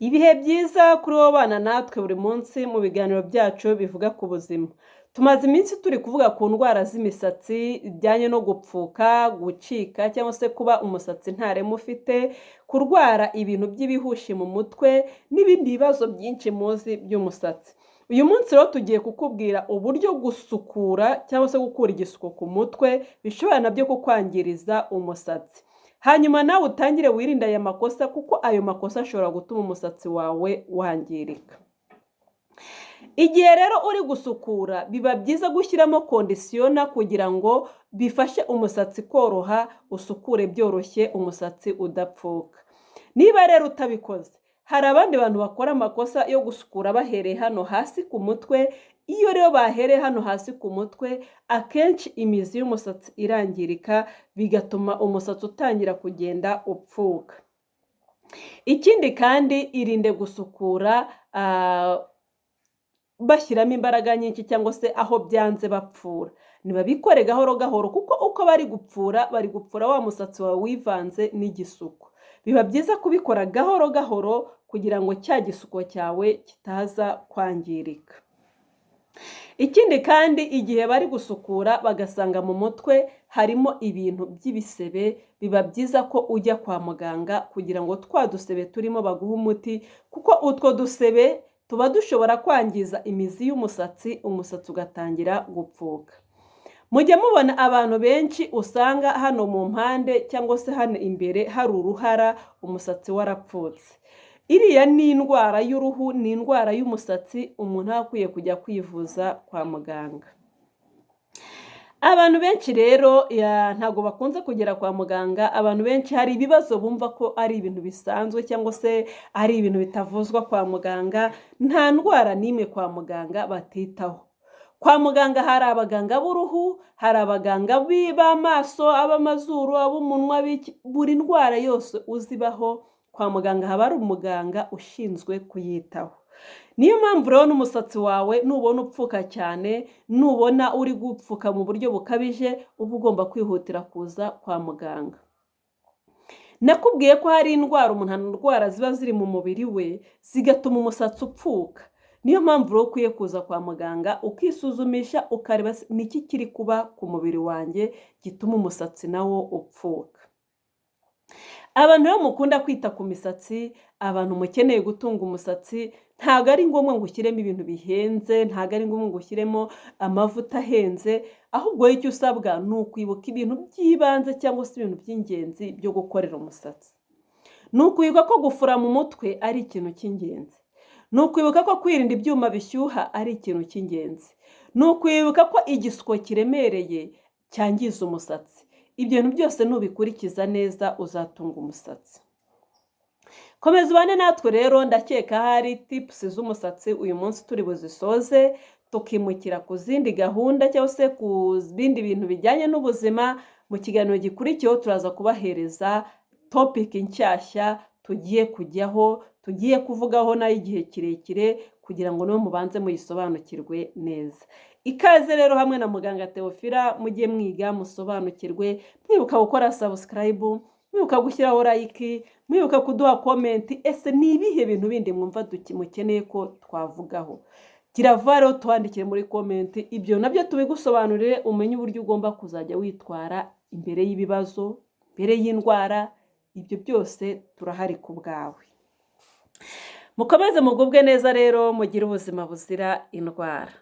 Ibihe byiza kuri wowe bana natwe buri munsi mu biganiro byacu bivuga ku buzima. Tumaze iminsi turi kuvuga ku ndwara z'imisatsi bijyanye no gupfuka, gucika cyangwa se kuba umusatsi nta reme ufite, kurwara ibintu by'ibihushi mu mutwe n'ibindi bibazo byinshi muzi by'umusatsi. Uyu munsi rero tugiye kukubwira uburyo gusukura cyangwa se gukura igisuko ku mutwe bishobora nabyo kukwangiriza umusatsi. Hanyuma nawe utangire wirinde aya makosa, kuko ayo makosa ashobora gutuma umusatsi wawe wangirika. Igihe rero uri gusukura, biba byiza gushyiramo conditioner kugira ngo bifashe umusatsi koroha, usukure byoroshye, umusatsi udapfuka. Niba rero utabikoze, hari abandi bantu bakora amakosa yo gusukura bahereye hano hasi ku mutwe. Iyo rero bahereye hano hasi ku mutwe, akenshi imizi y'umusatsi irangirika, bigatuma umusatsi utangira kugenda upfuka. Ikindi kandi, irinde gusukura bashyiramo imbaraga nyinshi cyangwa se aho byanze bapfura. Ntibabikore gahoro gahoro, kuko uko bari gupfura, bari gupfura wa musatsi wawe wivanze n'igisuko. Biba byiza kubikora gahoro gahoro kugira ngo cya gisuko cyawe kitaza kwangirika. Ikindi kandi, igihe bari gusukura bagasanga mu mutwe harimo ibintu by'ibisebe, biba byiza ko ujya kwa muganga kugira ngo twa dusebe turimo baguhe umuti, kuko utwo dusebe tuba dushobora kwangiza imizi y'umusatsi, umusatsi ugatangira gupfuka. Mujya mubona abantu benshi usanga hano mu mpande cyangwa se hano imbere hari uruhara, umusatsi warapfutse. Iriya ni indwara y'uruhu, ni indwara y'umusatsi, umuntu aba akwiye kujya kwivuza kwa muganga. Abantu benshi rero ntabwo bakunze kugera kwa muganga. Abantu benshi hari ibibazo bumva ko ari ibintu bisanzwe cyangwa se ari ibintu bitavuzwa kwa muganga. Nta ndwara n'imwe kwa muganga batitaho. Kwa muganga hari abaganga b'uruhu, hari abaganga b'amaso, ab'amazuru, ab'umunwa, buri ndwara yose uzibaho kwa muganga haba hari umuganga ushinzwe kuyitaho. Niyo mpamvu rero n'umusatsi wawe nubona upfuka cyane, nubona uri gupfuka mu buryo bukabije, uba ugomba kwihutira kuza kwa muganga. Nakubwiye ko hari indwara umuntu arwara ziba ziri mu mubiri we, zigatuma umusatsi upfuka. Niyo mpamvu rero ukwiye kuza kwa muganga ukisuzumisha, ukareba ni iki kiri kuba ku mubiri wanjye gituma umusatsi nawo upfuka. Abantu rero mukunda kwita ku misatsi, abantu mukeneye gutunga umusatsi, ntabwo ari ngombwa ngo ushyiremo ibintu bihenze, ntabwo ari ngombwa ngo ushyiremo amavuta ahenze, ahubwo wowe icyo usabwa ni ukwibuka ibintu by'ibanze cyangwa se ibintu by'ingenzi byo gukorera umusatsi. Ni ukwibuka ko gufura mu mutwe ari ikintu cy'ingenzi. Ni ukwibuka ko kwirinda ibyuma bishyuha ari ikintu cy'ingenzi. Ni ukwibuka ko igisuko kiremereye cyangiza umusatsi. Ibyo bintu byose nubikurikiza neza, uzatunga umusatsi. Komeza ubane natwe rero. Ndakeka hari tips z'umusatsi uyu munsi turi buzisoze, tukimukira ku zindi gahunda cyangwa se ku bindi bintu bijyanye n'ubuzima. Mu kiganiro gikurikiyeho turaza kubahereza topic nshyashya tugiye kujyaho, tugiye kuvugaho nayo igihe kirekire, kugira ngo niyo mubanze muyisobanukirwe neza. Ikaze rero hamwe na muganga Teofila, mujye mwiga musobanukirwe, mwibuka gukora subscribe, mwibuka gushyiraho like, mwibuka kuduha comment. Ese ni ibihe bintu bindi mwumva mukeneye ko twavugaho? Gira vuba rero tuwandikire muri comment, ibyo nabyo tubigusobanurire, umenye uburyo ugomba kuzajya witwara imbere y'ibibazo, imbere y'indwara. Ibyo byose turahari ku bwawe. Mukomeze mugubwe neza rero, mugire ubuzima buzira indwara.